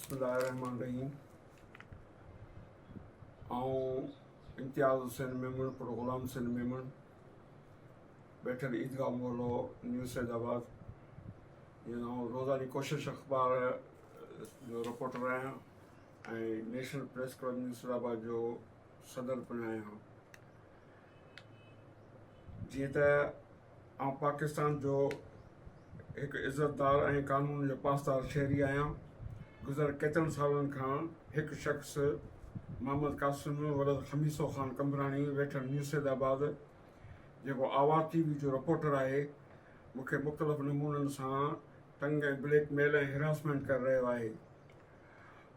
بسم الله الرحمن الرحيم آئون امتياز حسين ميمڻ پٽ غلام حسين ميمڻ ويٺل عيدگاهه محلو نيو سيد آباد جيئن آئون روزاني ڪوشش اخبار جو رپورٽر آهيان ۽ national press club new Saeedabad جو صدر پڻ آهيان. جيئن ته آئون پاڪستان جو هڪ عزتدار ۽ قانون جو پاسدار شهري آهيان. گذريل ڪيترن سالن کان هڪ شخص محمد قاسم ولد خميسو خان قمبراڻي ويٺل نيو سيد آباد جيڪو آواز ٽي وي جو رپورٽر آهي مون کي مختلف نمونن سان تنگ ۽ بليڪ ميل ۽ هراسمينٽ ڪري رهيو آهي.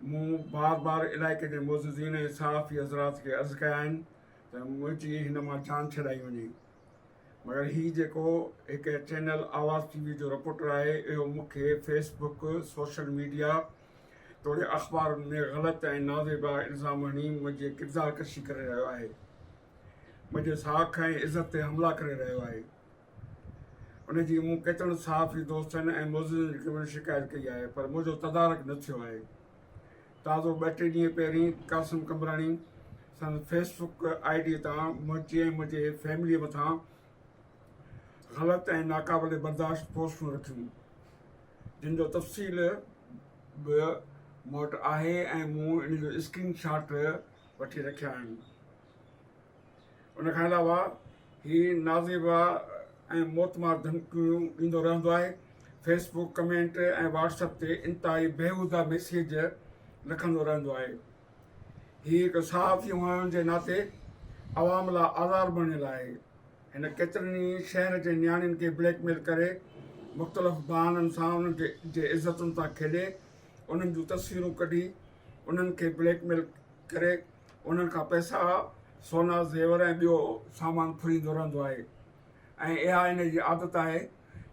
مون بار بار علائقي جي معززين ۽ صحافي حضرات کي عرض ڪيا آهن ته منهنجي هن مان جان ڇڏائي وڃي مگر هي جيڪو هڪ چينل آواز ٽي وي جو رپورٽر آهي اهو مون کي فيس بڪ سوشل ميڊيا توڙي اخبارن ۾ غلط ۽ نازيبا الزام هڻي منهنجي ڪردار ڪشي ڪري رهيو آهي منهنجي ساک ۽ عزت تي حملا ڪري رهيو آهي ان جي مون ڪيترن صحافي دوستن ۽ معززن کي پڻ شڪايت ڪئي آهي پر منهنجو تدارڪ نه ٿيو آهي. تازو ٻه ٽي ڏينهن پهرين قاسم قمبراڻي سندس فيس بڪ I D تان منهنجي ۽ منهنجي فيمليء مٿان غلط ۽ ناقابل برداشت پوسٽون رکيون جن جو تفصيل به مون وٽ آهي ۽ مون ان جو اسڪرين شاٽ وٺي رکيا آهن. ان کان علاوه هي نازيبا ۽ موتمار ڌمڪيون ڏيندو رهندو آهي. Facebook comment ۽ WhatsApp تي انتهائي بيهوده ميسيج لکندو رهندو آهي. هي هڪ صحافي هئڻ جي ناتي عوام لاء آزار بڻيل آهي. هن ڪيترن ئي شهر جي نياڻين کي بليڪ ميل ڪري مختلف بهانن سان انهن جي عزتن سان کيڏي انهن جون تصويرون ڪڍي انهن کي بليڪ ميل ڪري انهن کان پئسا، سونا، زيور ۽ ٻيو سامان ڦريندو رهندو آهي ۽ اها هن جي عادت آهي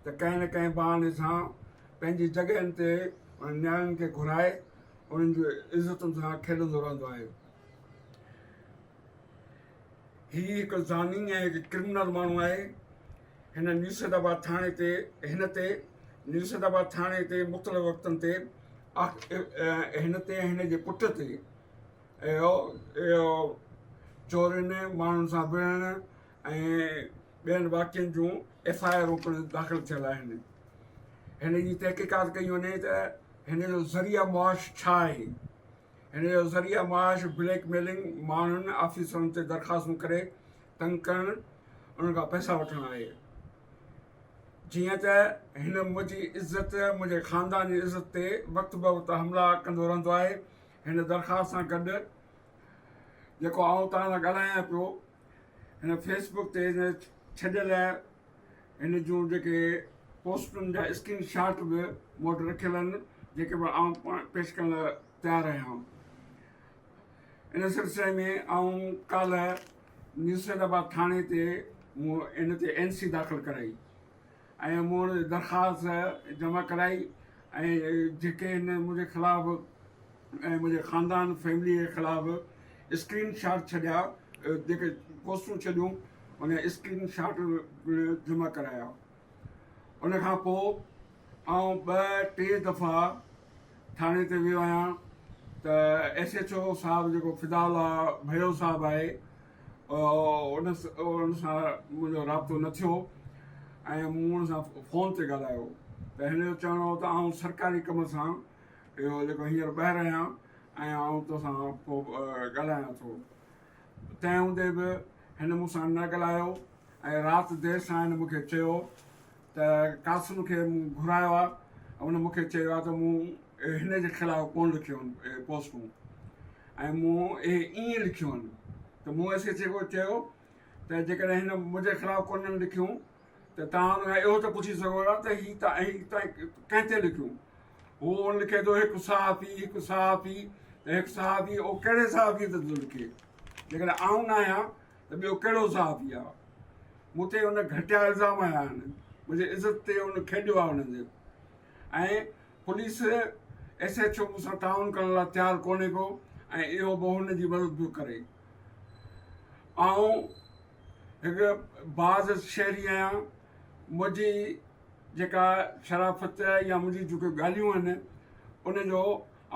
ته ڪنهن نه ڪنهن بهاني سان پنهنجي جڳهين تي انهن نياڻين کي گهرائي انهن جي عزتن سان کيڏندو رهندو آهي. هي هڪ زاني ۽ هڪ ڪرمنل ماڻهو آهي. هن نيوسيد آباد ٿاڻي تي هن تي نيوسيد آباد ٿاڻي تي مختلف وقتن تي هن تي ۽ هن جي پٽ تي اهو اهو چورين، ماڻهن سان وڙهڻ ۽ ٻين واقعن جون ايف I آرون پڻ داخل ٿيل آهن. هن جي تحقيقات ڪئي وڃي ته هن جو ذريعه معاش ڇا آهي؟ هن جو ذريعه معاش بليڪ ميلنگ، ماڻهن، آفيسرن تي درخواستون ڪري تنگ ڪرڻ، انهن کان پئسا وٺڻ آهي. جيئن ته هن منهنجي عزت، منهنجي خاندان جي عزت تي وقت بوقت حملا ڪندو رهندو آهي. هن درخواست سان گڏ جيڪو آئون توهان سان ڳالهايان پيو هن فيس بڪ تي هن ڇڏيل هن جون جيڪي پوسٽن جا اسڪرين شاٽ به مون وٽ رکيل آهن جيڪي به آئون پيش ڪرڻ لاء تيار آهيان ان سلسلي ۾ آئون ڪالهه نيوسيد آباد ٿاڻي تي مون ان تي اين سي داخل ڪرائي ۽ مون ان تي درخواست جمع ڪرائي ۽ جيڪي هن منهنجي خلاف ۽ منهنجي خاندان فيملي جي خلاف اسڪرين شاٽ ڇڏيا جيڪي پوسٽون ڇڏيون ان اسڪرين شاٽ جمع ڪرايا ان کان پوء آئون ٻه ٽي دفعا ٿاڻي تي ويو آهيان ته ايس ايڇ او صاحب جيڪو فدا الله ڀيو صاحب آهي ان ان سان منهنجو رابطو نه ٿيو ۽ مون ان سان فون تي ڳالهايو ته هن جو چوڻ هو ته آئون سرڪاري ڪم سان اهو جيڪو هينئر ٻاهر آهيان ۽ آئون توسان پوء ڳالهايان ٿو تنهن هوندي به هن مون سان نه ڳالهايو ۽ رات دير سان هن مون کي چيو ته قاسم کي مون گهرايو آهي ان مون کي چيو آهي ته مون هن جي خلاف ڪونه لکيو آهن پوسٽون ۽ مون اهي ائين لکيون آهن ته مون ايس ايڇ او چيو ته جيڪڏهن هن منهنجي خلاف ڪونهن لکيون ته توهان ان کان اهو ته پڇي سگهو ٿا ته هي ڪنهن تي لکيون هو ان لکي ٿو هڪ صحافي هڪ صحافي ته هڪ صحافي اهو ڪهڙي صحافي تي ٿو لکي جيڪڏهن آئون نه آهيان ته ٻيو ڪهڙو صحافي آهي مون تي ان گهٽيا الزام هنيا آهن منهنجي عزت تي ان کيڏيو آهي انهن جي ۽ پوليس ايس ايڇ او مون سان تعاون ڪرڻ لاء تيار ڪونهي ڪو ۽ اهو به هن جي مدد پيو ڪري. آئون هڪ باز شهري آهيان منهنجي جيڪا شرافت يا منهنجي جيڪي ڳالهيون آهن ان جو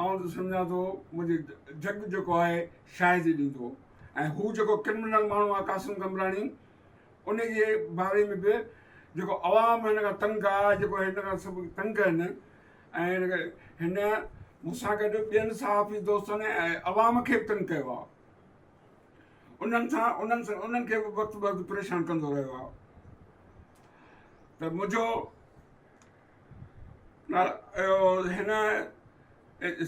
آئون ته سمجهان ٿو منهنجي جڳ جيڪو آهي شاهدي ڏيندو ۽ هو جيڪو ڪرمنل ماڻهو آهي قاسم قمبراڻي ان جي باري ۾ به جيڪو عوام هن کان تنگ آهي جيڪو هن کان سڀ تنگ آهن ۽ هن مون سان گڏ ٻين صحافي دوستن ۽ عوام کي به تنگ ڪيو آهي انهن سان انهن سان انهن کي به وقت وقت پريشان ڪندو رهيو آهي ته منهنجو هن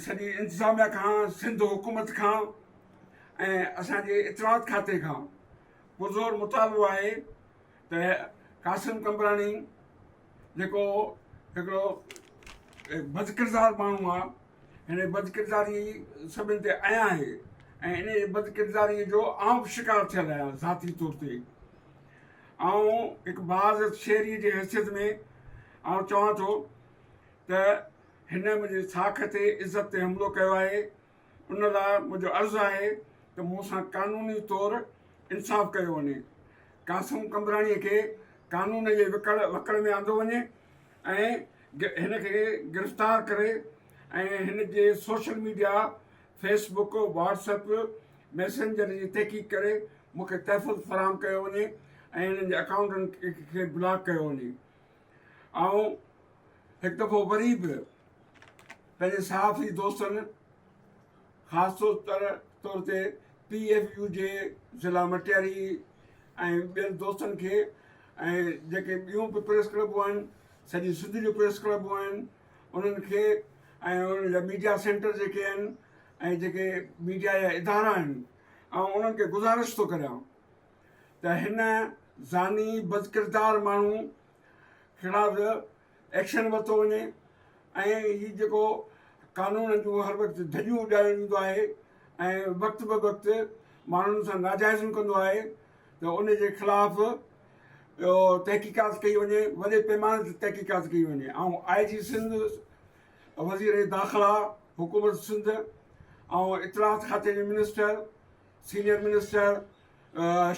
سڄي انتظاميا کان سنڌ حڪومت کان ۽ اسان جي اطلاعات کاتي کان پرزور مطالبو آهي ته قاسم قمبراڻي جيڪو هڪڙو بدڪردار ماڻهو آهي هن بدڪرداري سڀن تي عيان آهي ۽ ان بدڪرداري جو آئون به شڪار ٿيل آهيان ذاتي طور تي آئون هڪ باعزت شهري جي حيثيت ۾ آئون چوان ٿو ته هن منهنجي ساک تي عزت تي حملو ڪيو آهي ان لاء منهنجو عرض آهي ته مون سان قانوني طور انصاف ڪيو وڃي قاسم قمبراڻي کي قانون جي وڪڙ وڪڙ ۾ آندو وڃي ۽ هن کي گرفتار ڪري ۽ هن جي social media Facebook WhatsApp messenger جي تحقيق ڪري مون کي تحفظ فراهم ڪيو وڃي ۽ هنن جي اڪائونٽن کي بلاڪ ڪيو وڃي. آئون هڪ دفعو وري به پنهنجي صحافي دوستن خاص طور تي پي ايف يو جي ضلع مٽياري ۽ ٻين دوستن کي ۽ جيڪي ٻيون به پريس ڪلبون آهن سڄي سنڌ جون پريس ڪلبون آهن انهن کي ۽ انهن جا ميڊيا سينٽر جيڪي آهن ۽ جيڪي ميڊيا جا ادارا آهن آئون انهن کي گذارش ٿو ڪريان ته هن زاني بدڪردار ماڻهو خلاف ايڪشن ورتو وڃي ۽ هي جيڪو قانون جون هر وقت ڌڄيون اڏايو ويندو آهي ۽ وقت به وقت ماڻهن سان ناجائزيون ڪندو آهي ته ان جي خلاف تحقيقات ڪئي وڃي وڏي پيماني تي تحقيقات ڪئي وڃي آئون آء جي سنڌ وزير داخلا حڪومت سنڌ ۽ اطلاعات کاتي جي minister senior minister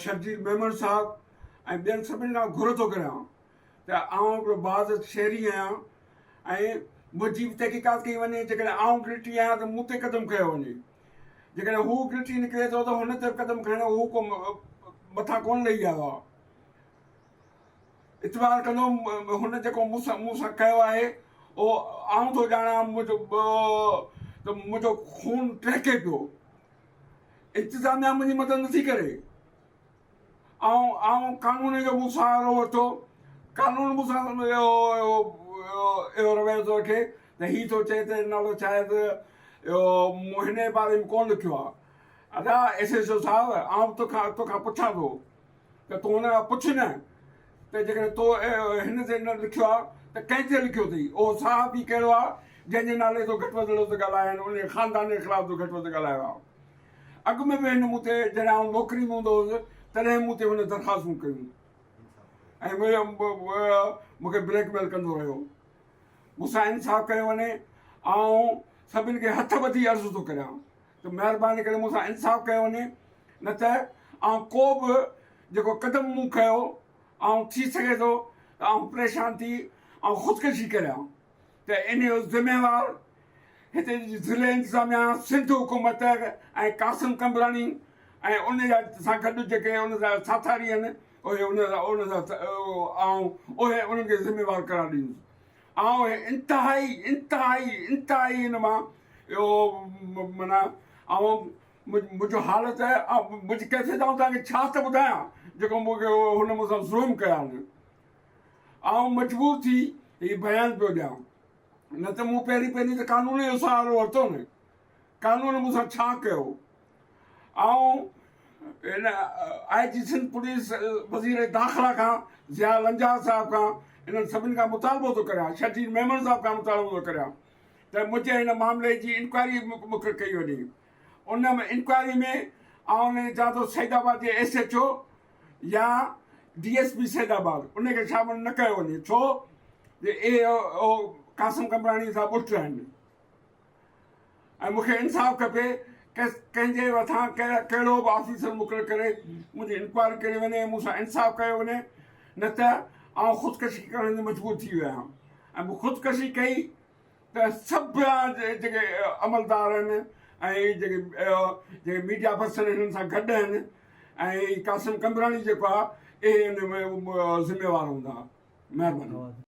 Sharjeel Memon صاحب ۽ ٻين سڀني کان گهر ٿو ڪريان ته آئون هڪڙو باعزت شهري آهيان ۽ منهنجي به تحقيقات ڪئي وڃي جيڪڏهن آئون گلٽي آهيان ته مون تي قدم کنيو وڃي جيڪڏهن هو گلٽي نڪري ٿو ته هن تي قدم کڻڻ هو ڪو مٿان ڪونه لهي آيو آهي اعتبار ڪندو هن جيڪو مون سان مون سان ڪيو آهي اهو آئون ٿو ڄاڻان منهنجو ته منهنجو خون ٽهڪي پيو انتظاميا منهنجي مدد نٿي ڪري آئون آئون قانون جو مون سهارو ورتو قانون مون سان اهو اهو رويو ٿو رکي ته هي ٿو چئي ته نالو شايد اهو مون هن جي باري ۾ ڪونه لکيو آهي ادا ايس ايس او صاحب آئون توکان توکان پڇان ٿو ته تون هن کان پڇ نه ته جيڪڏهن تو هن تي نه لکيو آهي ته ڪنهن تي لکيو اٿئي؟ اهو صحافي ڪهڙو آهي جنهن جي نالي تو گهٽ وڌ لفظ ڳالهايا آهن، ان جي خاندان جي خلاف تو گهٽ وڌ ڳالهايو آهي. اڳ ۾ به هن مون تي جڏهن آئون نوڪري ۾ هوندو هوس تڏهن مون تي هن درخواستون ڪيون ۽ مون کي بليڪ ميل ڪندو رهيو. مون سان انصاف ڪيو وڃي. آئون سڀني کي هٿ ٻڌي عرض ٿو ڪريان ته مهرباني ڪري مون سان انصاف ڪيو وڃي نه ته آئون ڪو به جيڪو قدم مون کنيو آئون ٿي سگهي ٿو ته آئون پريشان ٿي آئون خودڪشي ڪريان ته ان جو ذميوار هتي جي ضلعي انتظاميا سنڌ حڪومت ۽ قاسم قمبراڻي ۽ ان جا سان گڏ جيڪي ان جا ساٿاري آهن اهي ان ان سان آئون اهي انهن کي ذميوار قرار ڏيندس آئون انتهائي انتهائي انتهائي ان مان اهو معنيٰ آئون منهنجو حالت منهنجي ڪيفيت آئون توهان کي ڇا ته ٻڌايان جيڪو مون کي هن مون سان ظلم ڪيا آهن آئون مجبور ٿي هي بيان پيو ڏيان نه ته مون پهرين پهرين ته قانون جو سهارو ورتو نه قانون مون سان ڇا ڪيو آئون هن آء جي سنڌ پوليس وزير داخلا کان ضياء لنجار صاحب کان انهن سڀني کان مطالبو ٿو ڪريان شرجيل ميمڻ صاحب کان مطالبو ٿو ڪريان ته منهنجي هن معاملي جي انڪوائري مقرر ڪئي وڃي ان انڪوائري ۾ آئون چوان ٿو سيد آباد جي ايس ايڇ او يا ڊي ايس پي سيد آباد ان کي شامل نه ڪيو وڃي ڇو جو اهي قاسم قمبراڻي سان ٻٽ آهن ۽ مون کي انصاف کپي ڪنهن جي مٿان ڪهڙو به آفيسر مقرر ڪري منهنجي انڪوائري ڪئي وڃي مون سان انصاف ڪيو وڃي نه ته آئون خودڪشي ڪرڻ تي مجبور ٿي ويو آهيان ۽ مون خودڪشي ڪئي ته سڀ جيڪي عملدار آهن ۽ جيڪي جيڪي ميڊيا پرسن هنن سان گڏ آهن ۽ قاسم قمبراڻي جيڪو آهي اهي ان ۾ ذميوار هوندا. مهرباني.